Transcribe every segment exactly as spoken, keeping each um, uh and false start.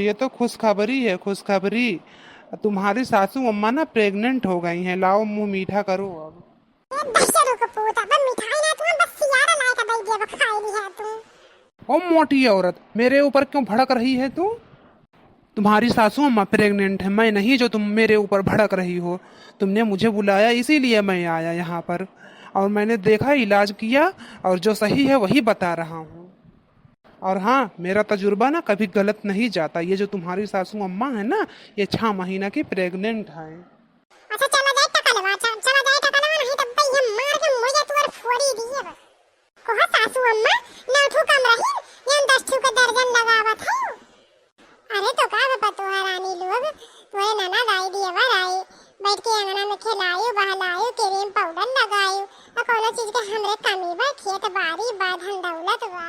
ये तो खुशखबरी है, खुशखबरी। तुम्हारी सासू अम्मा ना pregnant हो गई हैं। लाओ, मुंह मीठा करो अब। ए दहिजरू के पूत, अब मिठाई ना तू, बस सियारा लाए के दे दिया, खाई लिया तू। ओ मोटी औरत, मेरे ऊपर क्यों भड़क रही है तू? तुम्हारी सासू अम्मा pregnant है, मैं नहीं जो तुम मेरे ऊपर भड़क रही हो। तुमने मुझे बुलाया, इसीलिए मैं आया यहाँ पर, और मैंने देखा, इलाज किया, और जो सही है वही बता रहा हूँ। और हाँ, मेरा तजुर्बा ना कभी गलत नहीं जाता। ये जो तुम्हारी सासू अम्मा है ना, ये छह महीना की pregnant है। अच्छा, चला जाए टकलवा, च-, चला जाए टकलवा, नहीं तो भैया मार के मुर्गा तू और फोड़ी दिए बस। कहो सासू अम्मा, नौ ठू कम रही, या दस ठू के दर्जन लगावत है। अरे तो का बा पतोहा रानी लोग, तोरे ननद आई, देवर आई, बैठ के अंगना में खेलायु, बहलायु, cream powder लगायु, आ कोनो चीज के हमरे कमी बा, खेत बाड़ी बा, धन दौलत बा।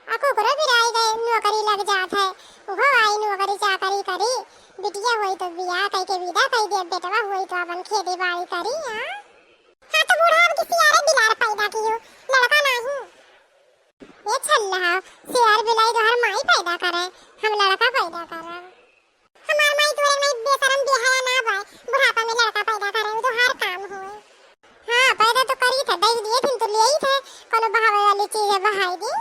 आ कुकरो बिराई गए नौकरी लग जात है, उहो आई नौकरी चाकरी करी, बिटिया होई तो बियाह कई के विदा कई दे, बेटवा होई तो अपन खेती बाड़ी करी। हाँ, हाँ तो बूढ़ा अब की सियारे बिलार पैदा कियो, लड़का नहीं। ए छल्ला, सियार बिलाई तोहर माई पैदा करे, हम लड़का पैदा करब। हमार माई तोरे माई बेशरम बेहया ना बाय, बुढ़ापा में लड़का पैदा करे, उ तोहार काम होए। हाँ, पैदा तो करी थे, दई दिए थे, तो ले आई थे, कोनो बहावे वाली चीज है, बहाई दी।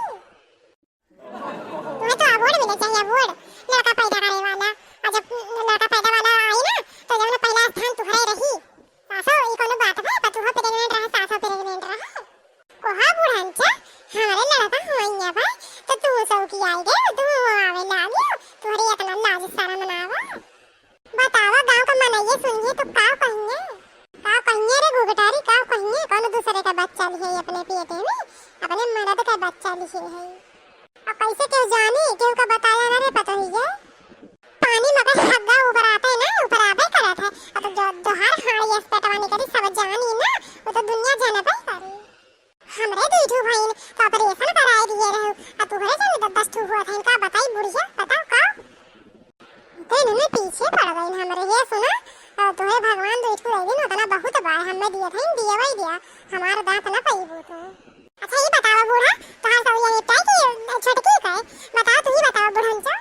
तुम्हें तो award मिले चाहिए, award। लड़का पैदा करे वाला, और जब लड़का पैदा वाला आई ना, तो जब ना पहला स्थान तुहरे रही। सासो, ई कोनो बात बा? पतोहो pregnant रहे, सासो pregnant रहे। कोहा बुढ़नचा, हमरे लड़का होइया बा, तो तू सौकी आई गे, तू आवे लागियो, तोहरे इतना लाज शरम ना बा। बतावा, गाँव का मनइये सुनिए तो का कहिए? का कहिए रे घुघटारी, का कहिए? कौन दूसरे का बच्चा लिहे अपने पेटे में, अपने मर्द का बच्चा लिहे है। अब कैसे केहू जानी, केहू का बताया ना रे पतोहिया। पानी मगर हग्गा उबराते ना, उबराबे करत है। अब तो जो, जोहार हाड़ी एस पेटवा निकली, सब जानी ना, वो तो दुनिया जानबे करी। हमरे दुई ठू भइन का operation कराए दिए रहू, आ तुहरे जन दस दस ठू हुआ था, इनका बताई बुढ़िया, बताओ का? तेन में पीछे पड़ गई हमरे, ये सुना, आ, तुहरे भगवान दुई ठू दे दिन, उतना बहुत बा, हमें दिए थे, दिए वही दिया, हमार दांत ना पईबू तू। अच्छा, ये बताओ बूढ़ा, तोहार सौरिया निपटाई कि छोटकी का है? बताओ, तू ही बताओ बुढ़नचा।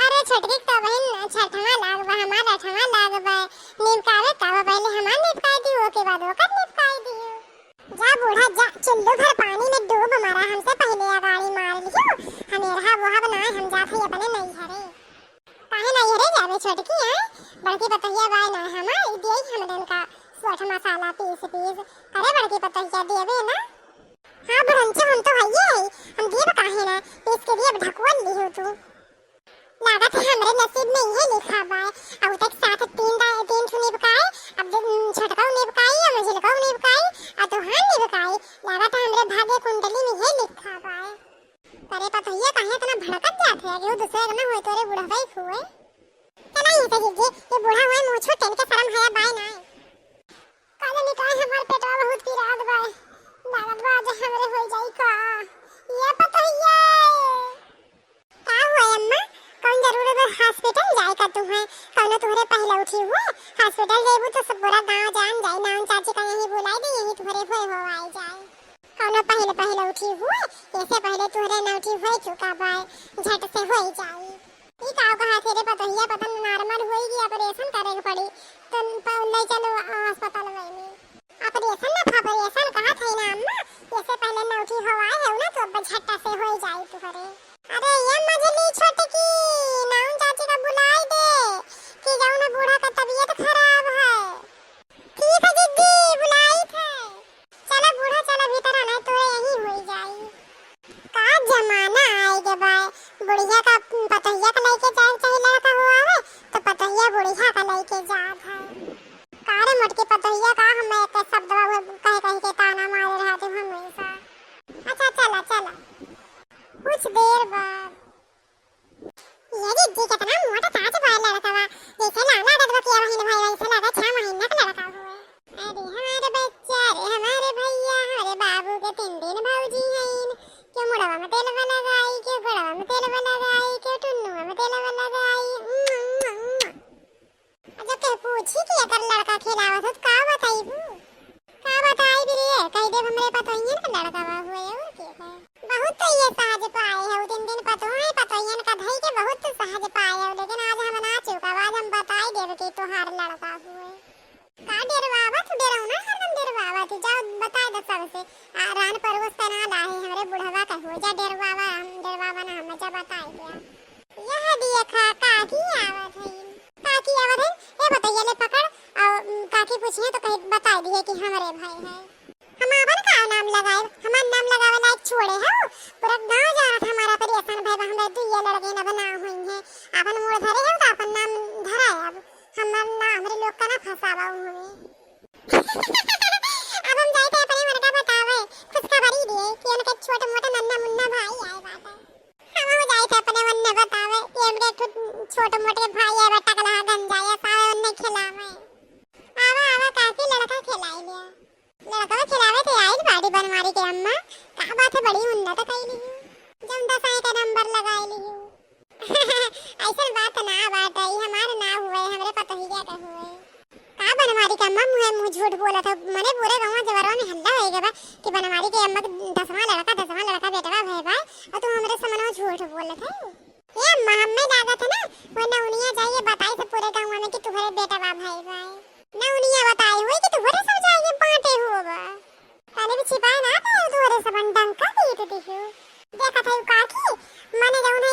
अरे छोटकी तो बहन छठवा लाग बा, हमार अठवा लाग बा, निपकावे का बा, पहले हमार निपकाई दी, ओके बाद ओकर निपकाई दी। जा बूढ़ा जा, चुल्लू भर पानी में डूब मरा, हमसे पहले अगाड़ी मार लियो, हम एरहा बोहब ना, हम जात हई अपने नैहरे। काहे नैहरे जाबे छोटकी, हैं? बड़की पतोहिया बाय ना हमार, ई देई हमदन का सोठ मसाला पीस पीस। अरे बड़की पतोहिया देबे ना? हाँ बुढ़नचा, हम तो हइये हई, हम देब काहे ना, पीस के देब, ढकुअल लिहो तू। लागत है हमरे नसीब में इहे लिखा बाय। अब तक साथ तीन दा-, तीन ठो निबकाए, अब दे-, छोटकऊ निबकाई, अब मझिलकऊ निबकाई, आ तोहार निबकाई। लागत है हमरे भाग्य कुंडली में इहे लिखा बाय। अरे पतोहिया काहे इतना भड़कत जात है? केहू दूसरे के ना होए, तोरे बुढ़वे के होए। चला ये से जीजी, ये बूढ़ा हुए मुँह छूट, इनके शर्म हया बाय ना। का जानी काहे हमार पेटवा बहुत पिरात बा। लागत बा आज हमरे होई जाई का। ये पतोहिया। का हुआ अम्मा? कौन जरूरी बा hospital जाए का तुहे? कौनो तुहरे पहलौठी हुए? Hospital जेबू तो सब पूरा गाँव जान जाई। नाउन चाची का यहीं बुलाई दे, यहीं तुहरे होए हो आई जाए। कौनो पहले पहलौठी हुए, ऐसे पहले तुहरे नौठी होई चुका बाय, झट से होई जाई। ई का कहा थे रे पतोहिया, पता न normal होई कि operation करे के पड़ी, तो प-, ले चलो अस्पताल में। Operation ना, operation कहा थे ना अम्मा, ऐसे पहले नौठी हो आए है ना, तो अब झट्टा से होई जाई तुहरे। अरे ये मझली छोटकी, नाउन चाची का बुलाई दे कि जौन बूढ़ा का तबीयत खराब है। ठीक है दीदी, बुलाई थे। चला बूढ़ा, चला भीतर, आना तोरे यहीं होई जाई। का जमाना आए गे बा, बुढ़िया का पतोहिया का लइके जाए चाहे लड़का हो आवे, तो पतोहिया बुढ़िया का लइके जात है। का रे मोटकी पतोहिया, का हम एक शब्द कह कह के ताना मारे रहते हो हमेशा। अच्छा चला, चला। कुछ देर बाद ये दीदी, कितना मोटा ताज बा लड़कवा, जैसे ना लागत बा कि अबहिन भई, वैसे लागत छह महीना का लड़का हुए। अरे हमारे बच्चा रे, हमारे भैया, हमारे बाबू के तीन दिन भौजी हईन, क्यों मुड़वा में तेल लगाई, क्यों गोड़वा में तेल लगाई, क्यों टुन्नुआ में तेल लगाई। उम्म, उम्म, उम्म। जब केहू पूछी कि एकर लड़का खेलावत हो, तो का बताइबू? का बताई भी रे, कह देब हमरे पतोहियन के लड़का बा हुए, और के है। बहुत तो ये साज पाए है, दिन दिन पतोह है, पतोहियन का छोड़े हो, पूरा गाँव जानत हमारा परेशान भय बा, हमरा दुइये लड़के न बना हुई हैं। अपन मूड़ धरे हो तो अपन नाम धरा है। अब हमार ना, हमरे लोग का ना फंसावा हुए। अब हम जाए थे अपने मन का बतावे, खुशखबरी दिए कि उनके छोटे मोटे नन्ना मुन्ना भाई आए बाटे। हम जाए थे अपने मन में बतावे कि हमरे एक ठो छोटे मोटे भाई आए बा, टकला गंजाया सावे उन्हें खिलावे। आवा, आवा, काकी लड़का खिलाई लिया। लड़का खिलावे थे आइल बाड़ी बनवारी के अम्मा। का बात है, बड़ी उन्नत कइली हो। जौन दसवीं का नंबर लगाइली हो। ऐसन बात ना बाटे, ई हमार ना हुए, हमरे पतोहिया के हुए। का बनवारी के अम्मा मुँहे मुँह झूठ बोलत हो? मने पूरे गाँव जवरवा में हल्ला होई गवा कि बनवारी के अम्मा के दसवाँ लड़का, दसवाँ लड़का बेटवा भय बा, और तू हमरे समनवा झूठ बोलत हो। ए अम्मा, हमें लागत है ना, वो नौनिया जाइए बताई से पूरे गाँव में कि तुहरे बेटवा भय बा। नौनिया बताई हुई कि तुहरे सब जाइए बाँटे हुआ बा। पहले भी छिपाए ना थे, तोहरे सबन डंका पीट दिहु। देखत है काकी, मने जौन है